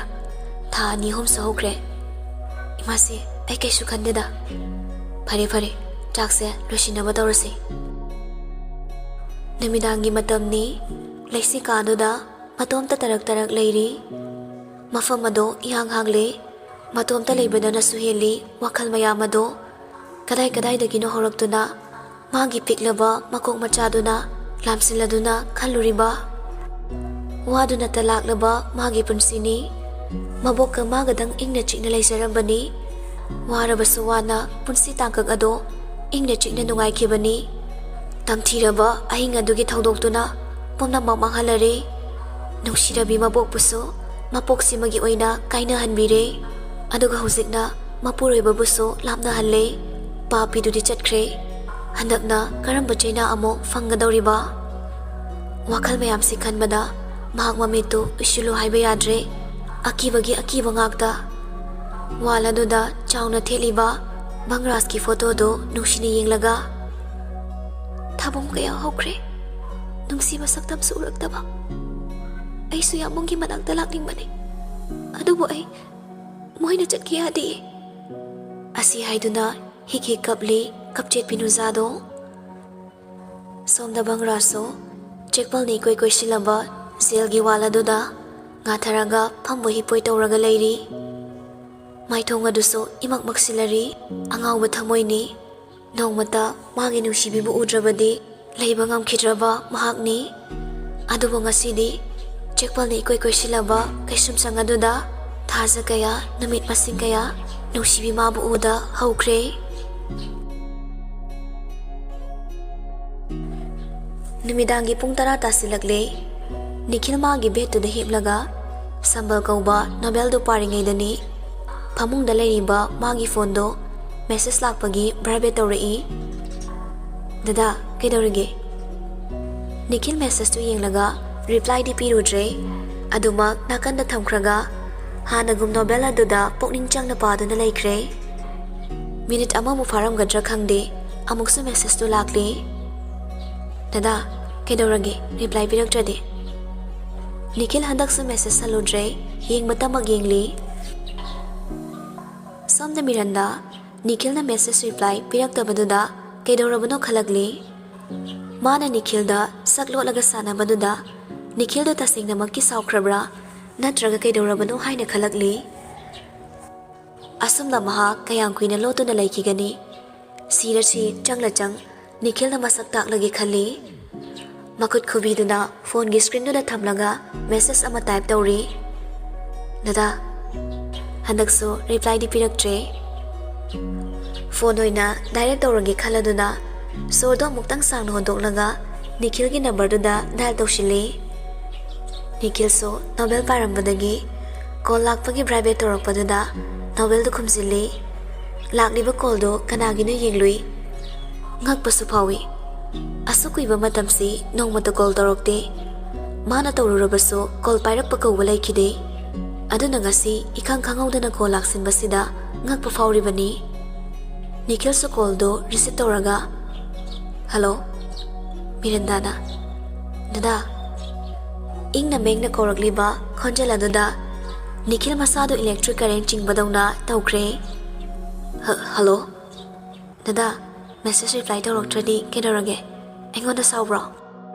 ꯊꯥ ꯑꯅꯤ ꯑꯍꯨꯝꯁꯨ ꯍꯧꯈ꯭ꯔꯦ꯫ ꯏꯃꯥꯁꯦ, ꯑꯩ ꯀꯩꯁꯨ ꯈꯟꯗꯦꯗ꯫ ꯐꯔꯦ, ꯐꯔꯦ, ꯆꯥꯛꯁꯦ ꯂꯣꯏꯁꯤꯟꯅꯕ ꯇꯧꯔꯁꯤ꯫" ꯅꯨꯃꯤꯗꯥꯡꯒꯤ ꯃꯇꯝꯅꯤ꯫ ꯂꯩꯁꯤ ꯀꯥꯗꯨꯗ ꯃꯇꯣꯝꯇ ꯇꯔꯛ ꯇꯔꯛ ꯂꯩꯔꯤ꯫ ꯃꯐꯝ ꯑꯗꯣ ꯏꯍꯥꯡ ꯍꯥꯡꯂꯦ꯫ ꯃꯇꯣꯝꯇ ꯂꯩꯕꯗꯅꯁꯨ ꯍꯦꯜꯂꯤ ꯋꯥꯈꯜ ꯃꯌꯥꯝ ꯑꯗꯣ꯫ ꯀꯗꯥꯏ ꯀꯗꯥꯏꯗꯒꯤꯅꯣ ꯍꯧꯔꯛꯇꯨꯅ ꯃꯥꯒꯤ ꯄꯤꯛꯂꯕ ꯃꯀꯣꯛ ꯃꯆꯥꯗꯨꯅ ꯂꯥꯝꯁꯤꯜꯂꯗꯨꯅ ꯈꯜꯂꯨꯔꯤꯕ꯫ ꯋꯥꯗꯨꯅꯇ ꯂꯥꯛꯂꯕ ꯃꯥꯒꯤ ꯄꯨꯟꯁꯤꯅꯤ꯫ ꯃꯕꯣꯛꯀ ꯃꯥꯒꯗꯪ ꯏꯪꯅ ꯆꯤꯛꯅ ꯂꯩꯖꯔꯝꯕꯅꯤ꯫ ꯋꯥꯔꯕꯁꯨ ꯋꯥꯅ ꯄꯨꯟꯁꯤ ꯇꯥꯡꯀꯛ ꯑꯗꯣ ꯏꯪꯅ ꯆꯤꯛꯅ ꯅꯨꯡꯉꯥꯏꯈꯤꯕꯅꯤ꯫ ꯇꯝꯊꯤꯔꯕ ꯑꯍꯤꯡ ꯑꯗꯨꯒꯤ ꯊꯧꯗꯣꯛꯇꯨꯅ ꯄꯨꯝꯅꯃꯛ ꯃꯥꯡꯍꯜꯂꯔꯦ꯫ ꯅꯨꯡꯁꯤꯔꯕꯤ ꯃꯕꯣꯛꯄꯨꯁꯨ ꯃꯄꯣꯛꯁꯤꯃꯒꯤ ꯑꯣꯏꯅ ꯀꯥꯏꯅꯍꯟꯕꯤꯔꯦ꯫ ꯑꯗꯨꯒ ꯍꯧꯖꯤꯛꯅ ꯃꯄꯨꯔꯣꯏꯕꯕꯨꯁꯨ ꯂꯥꯞꯅꯍꯜꯂꯦ꯫ ꯄꯥꯄꯤꯗꯨꯗꯤ ꯆꯠꯈ꯭ꯔꯦ꯫ ꯍꯟꯗꯛꯅ ꯀꯔꯝꯕ ꯆꯩꯅꯥ ꯑꯃꯨꯛ ꯐꯪꯒꯗꯧꯔꯤꯕ? ꯋꯥꯈꯜ ꯃꯌꯥꯝꯁꯤ ꯈꯟꯕꯗ ꯃꯍꯥꯛ ꯃꯃꯤꯠꯇꯨ ꯎꯏꯁꯤꯜꯂꯨ ꯍꯥꯏꯕ ꯌꯥꯗ꯭ꯔꯦ꯫ ꯑꯀꯤꯕꯒꯤ ꯑꯀꯤꯕ ꯉꯥꯛꯇ꯫ ꯋꯥꯜ ꯑꯗꯨꯗ ꯆꯥꯎꯅ ꯊꯦꯠꯂꯤꯕ ꯕꯪꯔꯥꯖꯀꯤ ꯐꯣꯇꯣꯗꯨ ꯅꯨꯡꯁꯤꯅ ꯌꯦꯡꯂꯒ, "ꯊꯥꯕꯨꯝ ꯀꯌꯥ ꯍꯧꯈ꯭ꯔꯦ, ꯅꯨꯡꯁꯤꯕ ꯁꯛꯇꯝꯁꯨ ꯎꯔꯛꯇꯕ꯫ ꯑꯩꯁꯨ ꯌꯥꯝꯕꯨꯡꯒꯤ ꯃꯅꯥꯛꯇ ꯂꯥꯛꯅꯤꯡꯕꯅꯤ, ꯑꯗꯨꯕꯨ ꯑꯩ ꯃꯣꯏꯅ ꯆꯠꯈꯤ ꯌꯥꯗꯦ꯫ ꯑꯁꯤ ꯍꯥꯏꯗꯨꯅ ꯍꯤꯛ ꯍꯤꯛ ꯀꯞꯂꯤ ꯀꯞꯆꯦꯠꯄꯤ ꯅꯨꯖꯥꯗꯣ꯫ ꯁꯣꯝꯗ ꯕꯪꯒ꯭ꯔꯥꯁꯨ ꯆꯦꯛꯄꯜꯅ ꯏꯀꯣꯏ ꯀꯣꯏꯁꯤꯜꯂꯕ ꯖꯦꯜꯒꯤ ꯋꯥꯜ ꯑꯗꯨꯗ ꯉꯥꯊꯔꯒ ꯐꯝꯕꯣꯏ ꯍꯤꯞꯄꯣꯏ ꯇꯧꯔꯒ ꯂꯩꯔꯤ꯫ ꯃꯥꯏꯊꯣꯡ ꯑꯗꯨꯁꯨ ꯏꯃꯛ ꯃꯛꯁꯤꯜꯂꯔꯤ꯫ ꯑꯉꯥꯎꯕ ꯊꯃꯣꯏꯅꯤ꯫ ꯅꯣꯡꯃꯇ ꯃꯥꯒꯤ ꯅꯨꯡꯁꯤꯕꯤꯕꯨ ꯎꯗ꯭ꯔꯕꯗꯤ ꯂꯩꯕ ꯉꯝꯈꯤꯗ꯭ꯔꯕ ꯃꯍꯥꯛꯅꯤ꯫ ꯑꯗꯨꯕꯨ ꯉꯁꯤꯗꯤ ꯆꯦꯛꯄꯜꯅ ꯏꯀꯣꯏ ꯀꯣꯏꯁꯤꯜꯂꯕ ꯀꯩꯁꯨꯝꯁꯪ ꯑꯗꯨꯗ ꯊꯥꯖ ꯀꯌꯥ, ꯅꯨꯃꯤꯠ ꯃꯁꯤꯡ ꯀꯌꯥ ꯅꯨꯡꯁꯤꯕꯤ ꯃꯥꯕꯨ ꯎꯗ ꯍꯧꯈ꯭ꯔꯦ꯫ ꯅꯨꯃꯤꯗꯥꯡꯒꯤ ꯄꯨꯡ ꯇꯔꯥ ꯇꯥꯁꯤꯜꯂꯛꯂꯦ꯫ ꯅꯤꯈꯤꯜ ꯃꯥꯒꯤ ꯕꯦꯗꯇꯨꯗ ꯍꯤꯞꯂꯒ ꯁꯝꯕꯜ ꯀꯧꯕ ꯅꯣꯕꯦꯜꯗꯨ ꯄꯥꯔꯤꯉꯩꯗꯅꯤ ꯐꯃꯨꯡꯗ ꯂꯩꯔꯤꯕ ꯃꯥꯒꯤ ꯐꯣꯟꯗꯣ ꯃꯦꯁꯦꯖ ꯂꯥꯛꯄꯒꯤ ꯚꯥꯏꯕ꯭ꯔꯦꯠ ꯇꯧꯔꯛꯏ꯫ "ꯗꯗꯥ, ꯀꯩꯗꯧꯔꯤꯒꯦ?" ꯅꯤꯈꯤꯜ ꯃꯦꯁꯦꯖꯇꯨ ꯌꯦꯡꯂꯒ ꯔꯤꯄ꯭ꯂꯥꯏꯗꯤ ꯄꯤꯔꯨꯗ꯭ꯔꯦ꯫ ꯑꯗꯨꯃꯛ ꯅꯥꯀꯟꯗ ꯊꯝꯈ꯭ꯔꯒ ꯍꯥꯟꯅꯒꯨꯝ ꯅꯣꯕꯦꯜ ꯑꯗꯨꯗ ꯄꯨꯛꯅꯤꯡ ꯆꯪꯅ ꯄꯥꯗꯨꯅ ꯂꯩꯈ꯭ꯔꯦ꯫ ꯃꯤꯅꯤꯠ ꯑꯃꯃꯨꯛ ꯐꯥꯔꯝꯒꯗ꯭ꯔꯥ ꯈꯪꯗꯦ, ꯑꯃꯨꯛꯁꯨ ꯃꯦꯁꯦꯖꯇꯨ ꯂꯥꯛꯂꯤ꯫ "ꯗꯗꯥ, ꯀꯩꯗꯧꯔꯒꯦ? ꯔꯤꯄ꯭ꯂꯥꯏ ꯄꯤꯔꯛꯇ꯭ꯔꯗꯤ?" ꯅꯤꯈꯤꯜ ꯍꯟꯗꯛꯁꯨ ꯃꯦꯁꯦꯖ ꯍꯜꯂꯨꯗ꯭ꯔꯦ, ꯌꯦꯡꯕꯇꯃꯛ ꯌꯦꯡꯂꯤ꯫ ꯁꯣꯝꯗ ꯃꯤꯔꯟꯗꯥ ꯅꯤꯈꯤꯜꯅ ꯃꯦꯁꯦꯖ ꯔꯤꯄ꯭ꯂꯥꯏ ꯄꯤꯔꯛꯇꯕꯗꯨꯗ ꯀꯩꯗꯧꯔꯕꯅꯣ ꯈꯜꯂꯛꯂꯤ꯫ ꯃꯥꯅ ꯅꯤꯈꯤꯜꯗ ꯁꯛ ꯂꯣꯠꯂꯒ ꯁꯥꯟꯅꯕꯗꯨꯗ ꯅꯤꯈꯤꯜꯗꯣ ꯇꯁꯦꯡꯅꯃꯛꯀꯤ ꯁꯥꯎꯈ꯭ꯔꯕ꯭ꯔꯥ ꯅꯠꯇ꯭ꯔꯒ ꯀꯩꯗꯧꯔꯕꯅꯣ ꯍꯥꯏꯅ ꯈꯜꯂꯛꯂꯤ꯫ ꯑꯁꯨꯝꯅ ꯃꯍꯥꯛ ꯀꯌꯥꯝ ꯀꯨꯏꯅ ꯂꯣꯠꯇꯨꯅ ꯂꯩꯈꯤꯒꯅꯤ? ꯁꯤꯔꯁꯤ ꯆꯪꯂ ꯆꯪ ꯅꯤꯈꯤꯜꯅ ꯃꯁꯛ ꯇꯥꯛꯂꯒꯦ ꯈꯜꯂꯤ꯫ ꯃꯈꯨꯠ ꯈꯨꯕꯤꯗꯨꯅ ꯐꯣꯟꯒꯤ ꯁ꯭ꯀ꯭ꯔꯤꯟꯗꯨꯗ ꯊꯝꯂꯒ ꯃꯦꯁꯦꯖ ꯑꯃ ꯇꯥꯏꯞ ꯇꯧꯔꯤ꯫ "ꯗꯗꯥ, ꯍꯟꯗꯛꯁꯨ ꯔꯤꯄ꯭ꯂꯥꯏꯗꯤ ꯄꯤꯔꯛꯇ꯭ꯔꯦ"꯫ ꯐꯣꯟ ꯑꯣꯏꯅ ꯗꯥꯏꯔꯦꯛ ꯇꯧꯔꯒꯦ ꯈꯜꯂꯗꯨꯅ ꯁꯣꯔꯗꯣ ꯑꯃꯨꯛꯇꯪ ꯁꯥꯡꯅ ꯍꯣꯟꯗꯣꯛꯂꯒ ꯅꯤꯈꯤꯜꯒꯤ ꯅꯝꯕꯔꯗꯨꯗ ꯗꯥꯏꯜ ꯇꯧꯁꯤꯜꯂꯤ꯫ ꯅꯤꯈꯤꯜꯁꯨ ꯅꯣꯕꯦꯜ ꯄꯥꯔꯝꯕꯗꯒꯤ ꯀꯣꯜ ꯂꯥꯛꯄꯒꯤ ꯚꯥꯏꯕ꯭ꯔꯦꯠ ꯇꯧꯔꯛꯄꯗꯨꯗ ꯅꯣꯕꯦꯜꯗꯨ ꯈꯨꯝꯖꯤꯜꯂꯤ꯫ ꯂꯥꯛꯂꯤꯕ ꯀꯣꯜꯗꯣ ꯀꯅꯥꯒꯤꯅꯣ ꯌꯦꯡꯂꯨꯏ꯫ ꯉꯛꯄꯁꯨ ꯐꯥꯎꯏ꯫ ꯑꯁꯨꯛ ꯀꯨꯏꯕ ꯃꯇꯝꯁꯤ ꯅꯣꯡꯃꯇ ꯀꯣꯜ ꯇꯧꯔꯛꯇꯦ꯫ ꯃꯥꯅ ꯇꯧꯔꯨꯔꯕꯁꯨ ꯀꯣꯜ ꯄꯥꯏꯔꯛꯄ ꯀꯧꯕ ꯂꯩꯈꯤꯗꯦ꯫ ꯑꯗꯨꯅ ꯉꯁꯤ ꯏꯈꯪ ꯈꯪꯍꯧꯗꯅ ꯀꯣꯜ ꯂꯥꯛꯁꯤꯟꯕꯁꯤꯗ ꯉꯛꯄ ꯐꯥꯎꯔꯤꯕꯅꯤ꯫ ꯅꯤꯈꯤꯜꯁꯨ ꯀꯣꯜꯗꯨ ꯔꯤꯁꯤꯞ ꯇꯧꯔꯒ, "ꯍꯜꯂꯣ?" ꯃꯤꯔꯟꯗꯥꯅ, "ꯗꯗꯥ, ꯏꯪꯅ ꯃꯦꯡꯅ ꯀꯧꯔꯛꯂꯤꯕ ꯈꯣꯟꯖꯦꯜ ꯑꯗꯨꯗ ꯅꯤꯈꯤꯜ ꯃꯁꯥꯗꯨ electric current ꯆꯤꯡꯕꯗꯧꯅ ꯇꯧꯈ꯭ꯔꯦ꯫ "ꯍ-, hello? ꯗꯗꯥ, message reply ꯇꯧꯔꯛꯇ꯭ꯔꯗꯤ ꯀꯩꯗꯧꯔꯒꯦ? ꯑꯩꯉꯣꯟꯗ ꯁꯥꯎꯕ꯭ꯔꯣ?"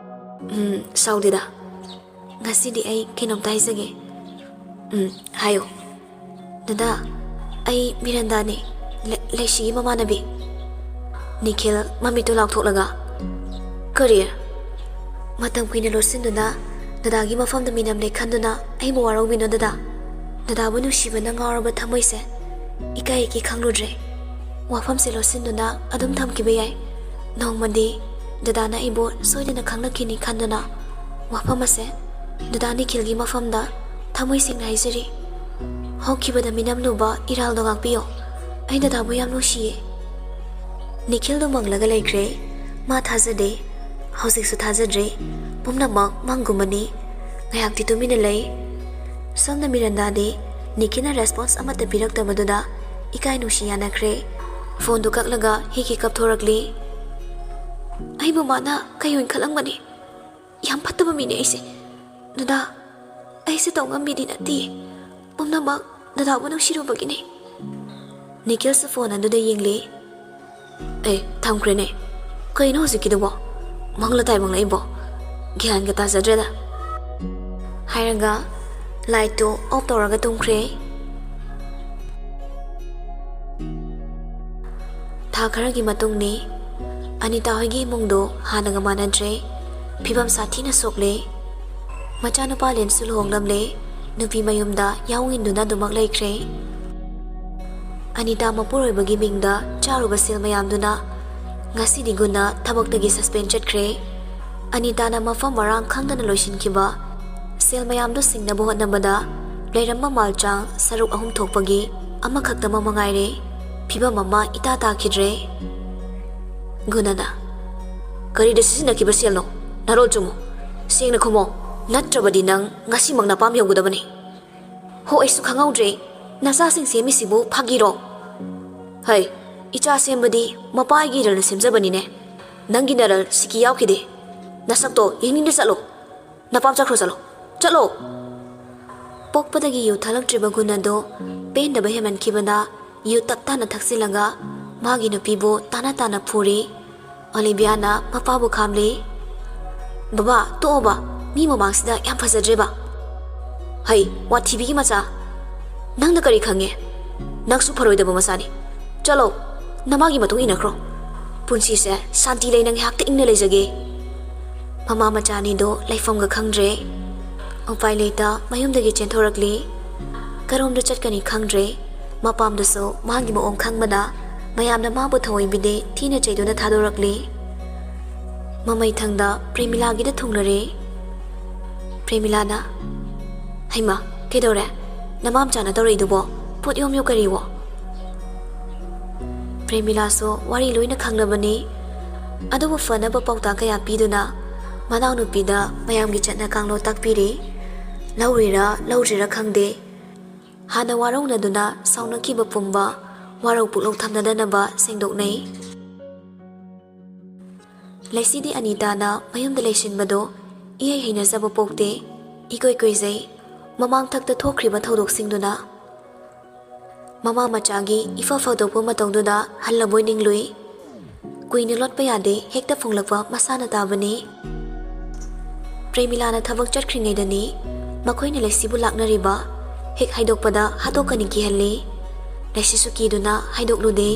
"ꯎꯝ, ꯁꯥꯎꯗꯦꯗ꯫ ꯉꯁꯤꯗꯤ ꯑꯩ ꯀꯩꯅꯣꯝꯇ ꯍꯥꯏꯖꯒꯦ꯫" "ꯎꯝ, ꯍꯥꯏꯌꯣ꯫" "ꯗꯗꯥ, ꯑꯩ ꯃꯤꯔꯟꯗꯥꯅꯤ, ꯂꯩ-, ꯂꯩꯁꯤꯒꯤ ꯃꯃꯥꯟꯅꯕꯤ꯫" ꯅꯤꯈꯤꯜ ꯃꯃꯤꯠꯇꯨ ꯂꯥꯎꯊꯣꯛꯂꯒ, "ꯀꯔꯤ? ꯃꯇꯝ ꯀꯨꯏꯅ ꯂꯣꯠꯁꯤꯟꯗꯨꯅ ꯗꯗꯥꯒꯤ ꯃꯐꯝꯗ ꯃꯤꯅꯝꯂꯦ ꯈꯟꯗꯨꯅ ꯑꯩꯕꯨ ꯋꯥꯔꯧꯕꯤꯅꯨ ꯗꯗꯥ꯫ ꯗꯗꯥꯕꯨ ꯅꯨꯡꯁꯤꯕꯅ ꯉꯥꯎꯔꯕ ꯊꯃꯣꯏꯁꯦ ꯏꯀꯥꯏ ꯏꯀꯤ ꯈꯪꯂꯨꯗ꯭ꯔꯦ꯫ ꯋꯥꯐꯝꯁꯦ ꯂꯣꯠꯁꯤꯟꯗꯨꯅ ꯑꯗꯨꯝ ꯊꯝꯈꯤꯕ ꯌꯥꯏ꯫ ꯅꯣꯡꯃꯗꯤ ꯗꯗꯥꯅ ꯑꯩꯕꯨ ꯁꯣꯏꯗꯅ ꯈꯪꯂꯛꯈꯤꯅꯤ ꯈꯟꯗꯨꯅ ꯋꯥꯐꯝ ꯑꯁꯦ ꯗꯗꯥ ꯅꯤꯈꯤꯜꯒꯤ ꯃꯐꯝꯗ ꯊꯃꯣꯏ ꯁꯦꯡꯅ ꯍꯥꯏꯖꯔꯤ꯫ ꯍꯧꯈꯤꯕꯗ ꯃꯤꯅꯝꯂꯨꯕ ꯏꯔꯥꯜꯗꯣ ꯉꯥꯛꯄꯤꯌꯣ꯫ ꯑꯩ ꯗꯗꯥꯕꯨ ꯌꯥꯝ ꯅꯨꯡꯁꯤꯌꯦ꯫" ꯅꯤꯈꯤꯜꯗꯣ ꯃꯪꯂꯒ ꯂꯩꯈ꯭ꯔꯦ꯫ ꯃꯥ ꯊꯥꯖꯗꯦ꯫ ꯍꯧꯖꯤꯛꯁꯨ ꯊꯥꯖꯗ꯭ꯔꯦ꯫ ꯄꯨꯝꯅꯃꯛ ꯃꯪꯒꯨꯝꯕꯅꯤ꯫ ꯉꯥꯏꯍꯥꯛꯇꯤ ꯇꯨꯃꯤꯟꯅ ꯂꯩ꯫ ꯁꯣꯝꯗ ꯃꯤꯔꯟꯗꯥꯗꯤ ꯅꯤꯈꯤꯜꯅ response ꯑꯃꯠꯇ ꯄꯤꯔꯛꯇꯕꯗꯨꯗ ꯏꯀꯥꯏ ꯅꯨꯡꯁꯤ ꯌꯥꯅꯈ꯭ꯔꯦ꯫ ꯐꯣꯟꯗꯨ ꯀꯛꯂꯒ ꯍꯤꯒꯤ ꯀꯞꯊꯣꯔꯛꯂꯤ꯫ "ꯑꯩꯕꯨ ꯃꯥꯅ ꯀꯩ ꯑꯣꯏꯅ ꯈꯜꯂꯝꯒꯅꯤ? ꯌꯥꯝ ꯐꯠꯇꯕ ꯃꯤꯅꯦ ꯑꯩꯁꯦ꯫ ꯗꯗꯥ, ꯑꯩꯁꯦ ꯇꯧ ꯉꯝꯕꯤꯗꯤ ꯅꯠꯇꯦ꯫ ꯄꯨꯝꯅꯃꯛ ꯗꯗꯥꯕꯨ ꯅꯨꯡꯁꯤꯔꯨꯕꯒꯤꯅꯦ꯫" ꯅꯤꯈꯤꯜꯁꯨ ꯐꯣꯟ ꯑꯗꯨꯗ ꯌꯦꯡꯂꯤ꯫ "ꯑꯦ, ꯊꯝꯈ꯭ꯔꯦꯅꯦ꯫ ꯀꯩꯅꯣ ꯍꯧꯖꯤꯛꯀꯤꯗꯨꯕꯣ? ꯃꯪꯂ ꯇꯥꯏꯕꯪꯂ ꯑꯩꯕꯣ? ꯒ꯭ꯌꯥꯟꯒ ꯇꯥꯖꯗ꯭ꯔꯦꯗ꯫" ꯍꯥꯏꯔꯒ ꯂꯥꯏꯠꯇꯨ ꯑꯣꯐ ꯇꯧꯔꯒ ꯇꯨꯝꯈ꯭ꯔꯦ꯫ ꯊꯥ ꯈꯔꯒꯤ ꯃꯇꯨꯡꯅꯤ꯫ ꯑꯅꯤꯇꯥ ꯍꯣꯏꯒꯤ ꯏꯃꯨꯡꯗꯣ ꯍꯥꯟꯅꯒ ꯃꯥꯟꯅꯗ꯭ꯔꯦ꯫ ꯐꯤꯕꯝ ꯁꯥꯊꯤꯅ ꯁꯣꯛꯂꯦ꯫ ꯃꯆꯥꯅꯨꯄꯥ ꯂꯦꯟꯁꯨ ꯂꯨꯍꯣꯡꯂꯝꯂꯦ꯫ ꯅꯨꯄꯤ ꯃꯌꯨꯝꯗ ꯌꯥꯎ ꯏꯟꯗꯨꯅ ꯑꯗꯨꯃꯛ ꯂꯩꯈ꯭ꯔꯦ꯫ ꯑꯅꯤꯇꯥ ꯃꯄꯨꯔꯣꯏꯕꯒꯤ ꯃꯤꯡꯗ ꯆꯥꯔꯨꯕ ꯁꯦꯜ ꯃꯌꯥꯝꯗꯨꯅ ꯉꯁꯤꯗꯤ ꯒꯨꯟꯅ ꯊꯕꯛꯇꯒꯤ suspend ꯆꯠꯈ꯭ꯔꯦ꯫ ꯑꯅꯤꯇꯥꯅ ꯃꯐꯝ ꯃꯔꯥꯡ ꯈꯪꯗꯅ ꯂꯣꯏꯁꯤꯟꯈꯤꯕ ꯁꯦꯜ ꯃꯌꯥꯝꯗꯨ ꯁꯤꯡꯅꯕ ꯍꯣꯠꯅꯕꯗ ꯂꯩꯔꯝꯕ ꯃꯥꯜꯆꯥꯡ ꯁꯔꯨꯛ ꯑꯍꯨꯝ ꯊꯣꯛꯄꯒꯤ ꯑꯃꯈꯛꯇꯃꯛ ꯃꯉꯥꯏꯔꯦ꯫ ꯐꯤꯕꯝ ꯑꯃ ꯏꯇꯥ ꯇꯥꯈꯤꯗ꯭ꯔꯦ꯫ ꯒꯨꯅꯅ, "ꯀꯔꯤꯗ ꯁꯤꯖꯤꯟꯅꯈꯤꯕ ꯁꯦꯜꯅꯣ? ꯅꯔꯣꯜ ꯆꯨꯝꯃꯨ꯫ ꯁꯦꯡꯅ ꯈꯨꯝꯃꯣ꯫ ꯅꯠꯇ꯭ꯔꯕꯗꯤ ꯅꯪ ꯉꯁꯤꯃꯛ ꯅꯄꯥꯝ ꯌꯧꯒꯗꯕꯅꯤ꯫" "ꯍꯣ, ꯑꯩꯁꯨ ꯈꯪꯍꯧꯗ꯭ꯔꯦ꯫ ꯅꯆꯥꯁꯤꯡ ꯁꯦꯝꯃꯤꯁꯤꯕꯨ ꯐꯥꯒꯤꯔꯣ?" "ꯍꯩ, ꯏꯆꯥ ꯁꯦꯝꯕꯗꯤ ꯃꯄꯥꯒꯤ ꯏꯔꯜꯅ ꯁꯦꯝꯖꯕꯅꯤꯅꯦ꯫ ꯅꯪꯒꯤ ꯅꯔꯜ ꯁꯤꯀꯤ ꯌꯥꯎꯈꯤꯗꯦ꯫ ꯅꯁꯛꯇꯣ ꯌꯦꯡꯅꯤꯡꯗꯦ, ꯆꯠꯂꯣ꯫ ꯅꯄꯥꯝ ꯆꯠꯈ꯭ꯔꯣ, ꯆꯠꯂꯣ꯫" ꯆꯠꯂꯣ!" ꯄꯣꯛꯄꯗꯒꯤ ꯌꯨ ꯊꯛꯂꯛꯇ꯭ꯔꯤꯕ ꯒꯨꯟ ꯑꯗꯣ ꯄꯦꯟꯗꯕ ꯍꯦꯟꯃꯟꯈꯤꯕꯅ ꯌꯨ ꯇꯞ ꯇꯥꯅ ꯊꯛꯆꯤꯜꯂꯒ ꯃꯥꯒꯤ ꯅꯨꯄꯤꯕꯨ ꯇꯥꯅ ꯇꯥꯅ ꯐꯨꯔꯤ꯫ ꯑꯣꯂꯤꯚꯤꯌꯥꯅ ꯃꯄꯥꯕꯨ ꯈꯥꯝꯂꯤ꯫ "ꯕꯕꯥ, ꯇꯣꯛꯑꯣꯕ, ꯃꯤ ꯃꯃꯥꯡꯁꯤꯗ ꯌꯥꯝ ꯐꯖꯗ꯭ꯔꯦꯕ꯫ ꯍꯩ, ꯋꯥꯊꯤꯕꯤꯒꯤ ꯃꯆꯥ, ꯅꯪꯅ ꯀꯔꯤ ꯈꯪꯉꯦ? ꯅꯪꯁꯨ ꯐꯔꯣꯏꯗꯕ ꯃꯆꯥꯅꯤ꯫ ꯆꯠꯂꯣ, ꯅꯃꯥꯒꯤ ꯃꯇꯨꯡ ꯏꯟꯅꯈ꯭ꯔꯣ꯫ ꯄꯨꯟꯁꯤꯁꯦ ꯁꯥꯟꯇꯤ ꯂꯩꯅ ꯉꯥꯏꯍꯥꯛꯇ ꯏꯪꯅ ꯂꯩꯖꯒꯦ꯫" ꯃꯃꯥ ꯃꯆꯥ ꯑꯅꯤꯗꯣ ꯂꯩꯐꯝꯒ ꯈꯪꯗ꯭ꯔꯦ꯫ ꯎꯄꯥꯏ ꯂꯩꯇ ꯃꯌꯨꯝꯗꯒꯤ ꯆꯦꯟꯊꯣꯔꯛꯂꯤ꯫ ꯀꯔꯣꯝꯗ ꯆꯠꯀꯅꯤ ꯈꯪꯗ꯭ꯔꯦ꯫ ꯃꯄꯥꯝꯗꯁꯨ ꯃꯥꯒꯤ ꯃꯑꯣꯡ ꯈꯪꯕꯅ ꯃꯌꯥꯝꯅ ꯃꯥꯕꯨ ꯊꯑꯣꯏꯕꯤꯗꯦ ꯊꯤꯅ ꯆꯩꯗꯨꯅ ꯊꯥꯗꯣꯔꯛꯂꯤ꯫ ꯃꯃꯩꯊꯪꯗ ꯄ꯭ꯔꯦꯃꯤꯂꯥꯒꯤꯗ ꯊꯨꯡꯂꯔꯦ꯫ ꯄ꯭ꯔꯦꯃꯤꯂꯥꯅ, "ꯍꯩꯃꯥ, ꯀꯩꯗꯧꯔꯦ? ꯅꯃꯥꯝꯆꯥꯅ ꯇꯧꯔꯛꯏꯗꯨꯕꯣ? ꯄꯣꯠ ꯌꯣꯝꯌꯨ ꯀꯔꯤꯋꯣ?" ꯄ꯭ꯔꯦꯃꯤꯂꯥꯁꯨ ꯋꯥꯔꯤ ꯂꯣꯏꯅ ꯈꯪꯂꯕꯅꯤ꯫ ꯑꯗꯨꯕꯨ ꯐꯅꯕ ꯄꯥꯎꯇꯥꯛ ꯀꯌꯥ ꯄꯤꯗꯨꯅ ꯃꯅꯥꯎꯅꯨꯄꯤꯗ ꯃꯌꯥꯝꯒꯤ ꯆꯠꯅ ꯀꯥꯡꯂꯣꯟ ꯇꯥꯛꯄꯤꯔꯤ꯫ ꯂꯧꯔꯤꯔꯥ ꯂꯧꯗ꯭ꯔꯤꯔꯥ ꯈꯪꯗꯦ, ꯍꯥꯟꯅ ꯋꯥꯔꯧꯅꯗꯨꯅ ꯁꯥꯎꯅꯈꯤꯕ ꯄꯨꯝꯕ ꯋꯥꯔꯧ ꯄꯨꯛꯂꯧ ꯊꯝꯅꯗꯅꯕ ꯁꯦꯡꯗꯣꯛꯅꯩ꯫ ꯂꯩꯁꯤꯗꯤ ꯑꯅꯤꯇꯥꯅ ꯃꯌꯨꯝꯗ ꯂꯩꯁꯤꯟꯕꯗꯣ ꯏꯍꯩ ꯍꯩꯅꯖꯕ ꯄꯣꯛꯇꯦ꯫ ꯏꯀꯨꯏ ꯀꯨꯏꯖꯩ꯫ ꯃꯃꯥꯡꯊꯛꯇ ꯊꯣꯛꯈ꯭ꯔꯤꯕ ꯊꯧꯗꯣꯛꯁꯤꯡꯗꯨꯅ ꯃꯃꯥ ꯃꯆꯥꯒꯤ ꯏꯐ ꯐꯗꯣꯛꯄ ꯃꯇꯧꯗꯨꯗ ꯍꯜꯂꯕꯣꯏ ꯅꯤꯡꯂꯨꯏ꯫ ꯀꯨꯏꯅ ꯂꯣꯠꯄ ꯌꯥꯗꯦ, ꯍꯦꯛꯇ ꯐꯣꯡꯂꯛꯄ ꯃꯁꯥꯅ ꯇꯥꯕꯅꯤ꯫ ꯄ꯭ꯔꯦꯃꯤꯂꯥꯅ ꯊꯕꯛ ꯆꯠꯈ꯭ꯔꯤꯉꯩꯗꯅꯤ ꯃꯈꯣꯏꯅ ꯂꯩꯁꯤꯕꯨ ꯂꯥꯛꯅꯔꯤꯕ꯫ ꯍꯦꯛ ꯍꯥꯏꯗꯣꯛꯄꯗ ꯍꯥꯠꯇꯣꯛꯀꯅꯤ ꯀꯤꯍꯜꯂꯤ꯫ ꯂꯩꯁꯤꯁꯨ ꯀꯤꯗꯨꯅ ꯍꯥꯏꯗꯣꯛꯂꯨꯗꯦ꯫